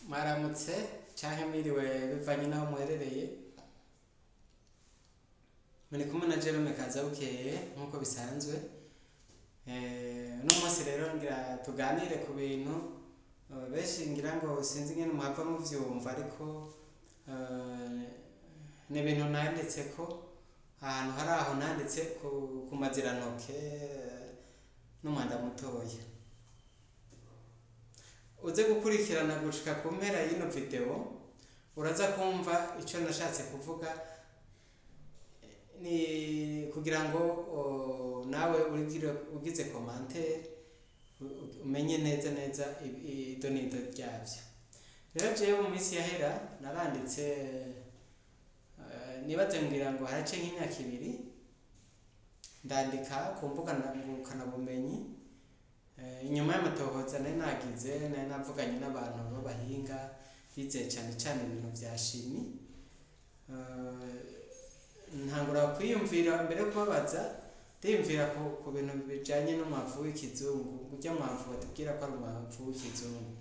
Mwaramutse canke mwiriwe bivanye n'aho muherereye. Muri kumwe na Jerome Kazabukeye nk'uko bisanzwe. Uno munsi rero ngira tuganire ku bintu benshi ngira ngo sinzi ingene muhava muvyumva, ariko ni ibintu nanditseko ahantu hari aho nanditse ku mazirantoke n'umwanda mutoya. Uze gukurikirana gushika ku mpera y'ino video, uraza kumva ico nashatse kuvuga, ni kugira ngo nawe ugize commentaire umenye neza neza idonido ryavyo. Rero jewe mu minsi yahera naranditse, nibaze ngira ngo haraciye nk'imyaka 2, ndandika ku mbuga ngurukanabumenyi. Inyuma y'amatohoza nari nagize, nari navuganye n'abantu b'abahinga bize cane cane ibintu vya chimie. Ntangura kwiyumvira mbere yo kubabaza, ndiyumvira ku bintu bijanye n'umwavu w'ikizungu, urya mwavu batubwira ko ari umwavu w'ikizungu.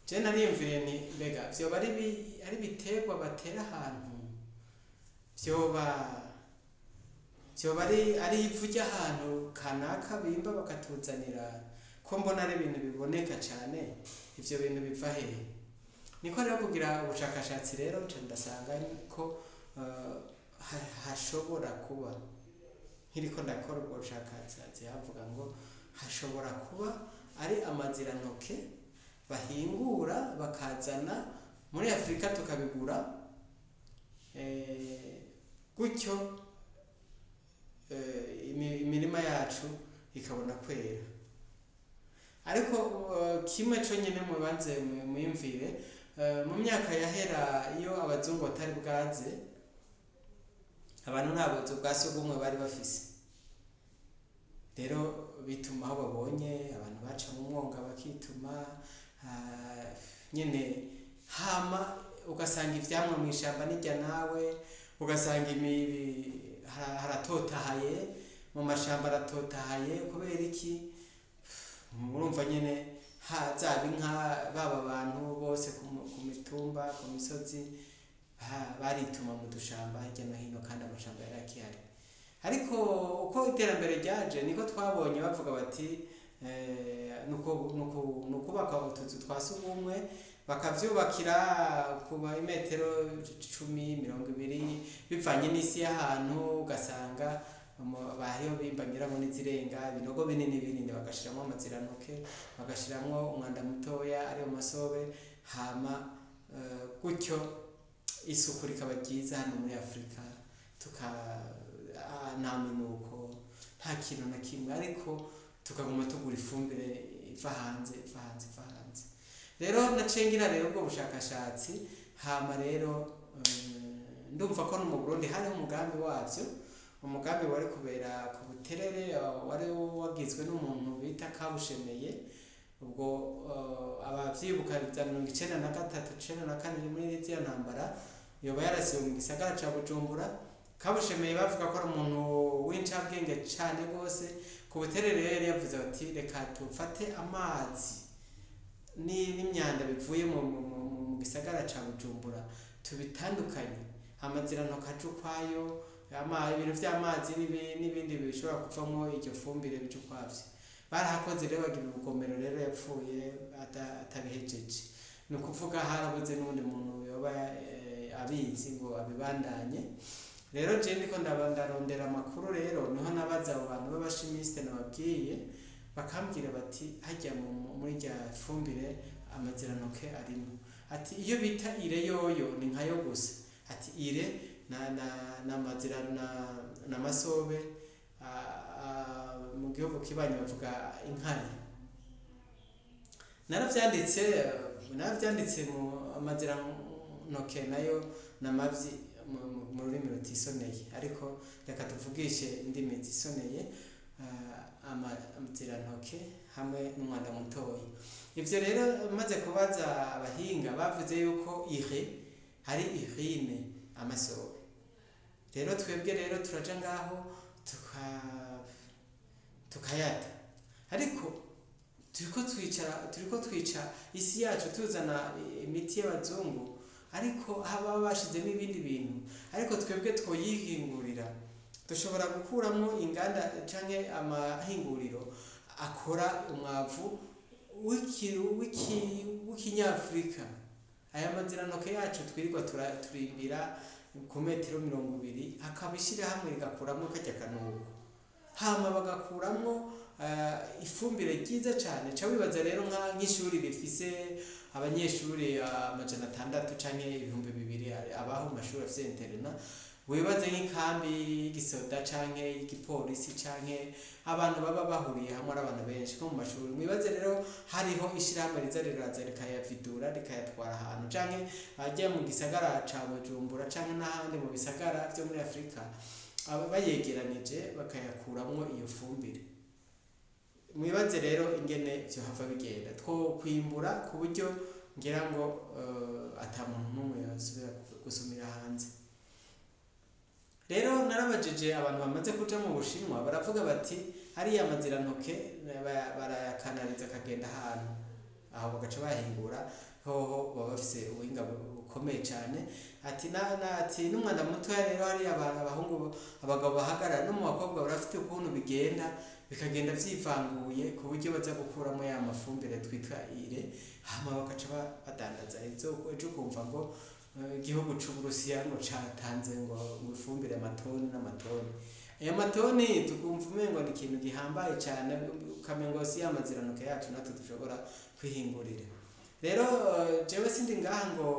Je nariyumviriye nti mbega vyoba ari ibiterwa batera ahantu, vyoba ari ivu ry'ahantu kanaka bimba bakatuzanira, ko mbona ari ibintu biboneka cane, ivyo bintu biva hehe? Niko rero kugira ubushakashatsi rero nca ndasanga ko hashobora kuba, nkiriko ndakora ubwo bushakashatsi havuga ngo hashobora kuba ari amazirantoke bahingura bakazana muri Afrika tukabigura, gutyo imirima yacu ikabona kwera. Ariko kimwe conyene mubanze muyumvire, mu myaka yahera iyo abazungu batari bwaze, abantu nta buzu bwa sugumwe bari bafise. Rero bituma aho babonye, abantu baca mu mwonga bakituma, nyene hama ugasanga ivyamwa mw'ishamba nirya nawe, ugasanga haratotahaye, mu mashamba aratotahaye. Kubera iki? Murumva nyene zaba inka, baba abantu bose ku mitumba, ku misozi, barituma mu dushamba hirya no hino, kandi amashamba yari akihari. Ariko uko iterambere ryaje niko twabonye bavuga bati nukubaka utuzu twa sugumwe, bakavyubakira kuba imetero 10, 20, bivanye n'isi y'ahantu, ugasanga bariho bimba ngira ngo n'izirenga, ibinogo binini binini, bagashiramwo amazirantoke, bagashiramwo umwanda mutoya ariyo masobe, hama gutyo isuku rikaba ryiza hano muri Afrika, nta minuko, nta kintu na kimwe, ariko tukaguma tugura ifumbire iva hanze, iva hanze, iva hanze. Rero naciye ngira rero ubwo bushakashatsi, hama rero ndumva ko no mu Burundi hariho umugambi wavyo, umugambi wari kubera ku Buterere, wari wagizwe n'umuntu bita Kabushemeye. Ubwo abavyibuka vya 93, 94, muri ziriya ntambara, yoba yarasiwe mu gisagara ca Bujumbura. Kabushemeye bavuga ko ari umuntu w'incabwenge cane gose. Ku Buterere rero yavuze bati reka tufate amazi n'imyanda bivuye mu gisagara ca Bujumbura tubitandukanye, amazirantoke aje ukwayo, ibintu vy'amazi n'ibindi bishobora kuvamwo iryo fumbire bije ukwavyo. Barahakoze rero bagira urugomero, rero yapfuye atabihejeje. Ni ukuvuga harabuze n'uwundi muntu yoba abizi ngo abibandanye. Rero je ndiko ndarondera amakuru, rero niho nabaza abo bantu b'abachimiste nababwiye, bakambwira bati harya muri rya fumbire amazirantoke arimo. Ati iyo bita urée yoyo ni nkayo gusa. Ati urée na mazira na masobe, mu gihugu kibanyi bavuga inkari. Naravyanditse mu amazirantoke nayo namavyi mu rurimi rutisoneye, ariko reka tuvugishe indimi zisoneye, amazirantoke hamwe n'umwanda mutoya. Ivyo rero maze kubaza abahinga, bavuze yuko urée hari urine, amasobe. Rero twebwe rero turaja ngaho tukayata, ariko Turiko twica isi yacu tuzana imiti y'abazungu, ariko haba bashizemo ibindi bintu, ariko twebwe twoyihingurira. Dushobora gukuramo inganda canke amahinguriro akora umwavu w'ikinyafurika. Aya mazirantoke yacu twirirwa turimbira ku metero 20, hakaba ishyirahamwe rigakuramo karya kanuko, hama bagakuramo ifumbire ryiza cane. Ca wibaza rero nk'ishuri rifise abanyeshuri 600 canke 2000 abaho mu mashuri afise internat, wibaze nk'ikambi y'igisoda canke y'igipolisi canke abantu baba bahuriye hamwe ari abantu benshi nko mu mashuri. Mwibaze rero hariho ishirahamwe riza riraza rikayavidura rikayatwara ahantu, canke bajya mu gisagara ca Bujumbura canke n'ahandi mu bisagara vyo muri Afrika, aba bayegeranije bakayakuramwo iyo fumbire. Mwibaze rero ingene vyohava bigenda, twokwimbura ku buryo ngira ngo ata muntu n'umwe yosubira gusumira hanze. Rero narabajije abantu bamaze kuja mu Bushinwa, baravuga bati hariya amazirantoke barayakanariza akagenda ahantu aho bagaca bahingura, hoho baba bafise ubuhinga bukomeye cane. Ati ati n'umwanda mutoya rero hariya abahungu abagabo bahagarara no mu bakobwa barafite ukuntu bigenda bikagenda vyivanguye ku buryo baza gukuramo ya mafumbire twitwa ire, hama bagaca badandaza. Ejo ukumva ngo igihugu c'Uburusiya ngo catanze ngo ifumbire amatoni n'amatoni. Ayo matoni tukumva umengo ni ikintu gihambaye cane, ukamengo si ya mazirantoke yacu natwe dushobora kwihingurira. Rero jewe sindi ngaha ngo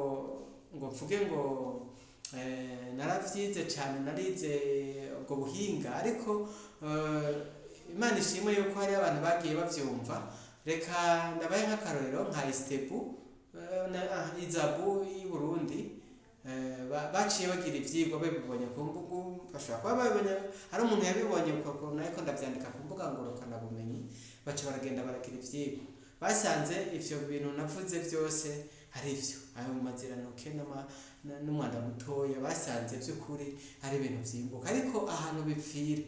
mvuge ngo naravyize cane, narize ubwo buhinga, ariko Imana ishimwe yuko hari abantu bagiye bavyumva. Reka ndabahe nk'akarorero nka Istebu Izabu y'i Burundi, baciye bagira ivyigwa babibonye ku mbuga, bashobora kuba babibonye hari umuntu yabibonye uko ariko ndavyandika ku mbuga ngurukanabumenyi, baca baragenda baragira ivyigwa, basanze ivyo bintu navuze vyose ari ivyo, ayo mazirantoke n'umwanda mutoya, basanze vy'ukuri ari ibintu vyimbuka, ariko ahantu bipfira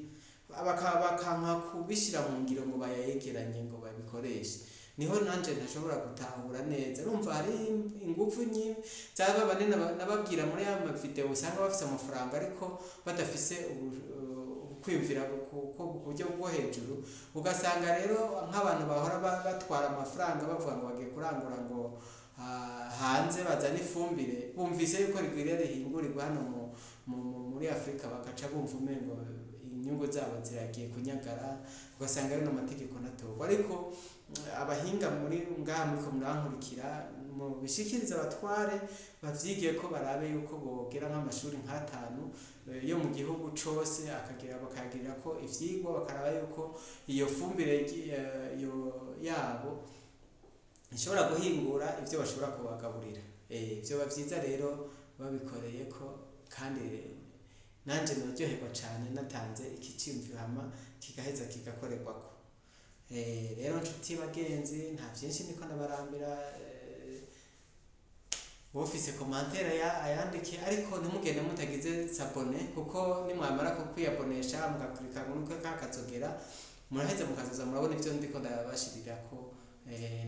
bakanka kubishira mu ngiro ngo bayayegeranye ngo babikoreshe, niho nanje ntashobora gutahura neza. Urumva hari ingufu nyinshi zaba bane nababwira muri ya mavideo usanga bafise amafaranga ariko badafise kwiyumvira ku buryo bwo hejuru, ugasanga rero nk'abantu bahora batwara amafaranga bavuga ngo bagiye kurangura ngo hanze bazana ifumbire, bumvise yuko rigwiriye rihingurirwa hano muri Afrika, bagaca bumva umengo inyungu zabo ziragiye kunyagara, ugasanga rero n'amategeko natoba. Ariko abahinga muri ngaha muriko murankurikira, mubishikirize abatware bavyigiye ko barabe yuko bogera nk'amashuri nk'atanu yo mu gihugu cose, akagira bakagirira ko ivyigwa, bakaraba yuko iyo fumbire yabo ishobora guhingura ivyo bashobora kubagaburira. Vyoba vyiza rero babikoreye ko, kandi nanje noryoherwa cane natanze iki ciyumviro hama kigaheza kigakorerwako. Rero nshuti bagenzi, nta vyinshi ndiko ndabarambira, ufise commentaire ayandike, ariko ntimugende mutagize s'abonner, kuko nimwamara kwiyabonesha mugaklika nuko kakazogera, muraheza mukazoza murabona ivyo ndiko ndabashirirako.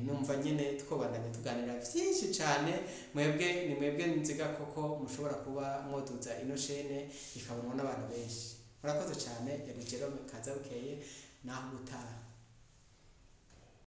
Numva nyene twobandanya tuganira vyinshi cane, mwebwe ni mwebwe nziga koko mushobora kuba mwoduza ino chaîne ikabonwa n'abantu benshi. Murakoze cane, yari Jerome Kazabukeye, naho gutaha.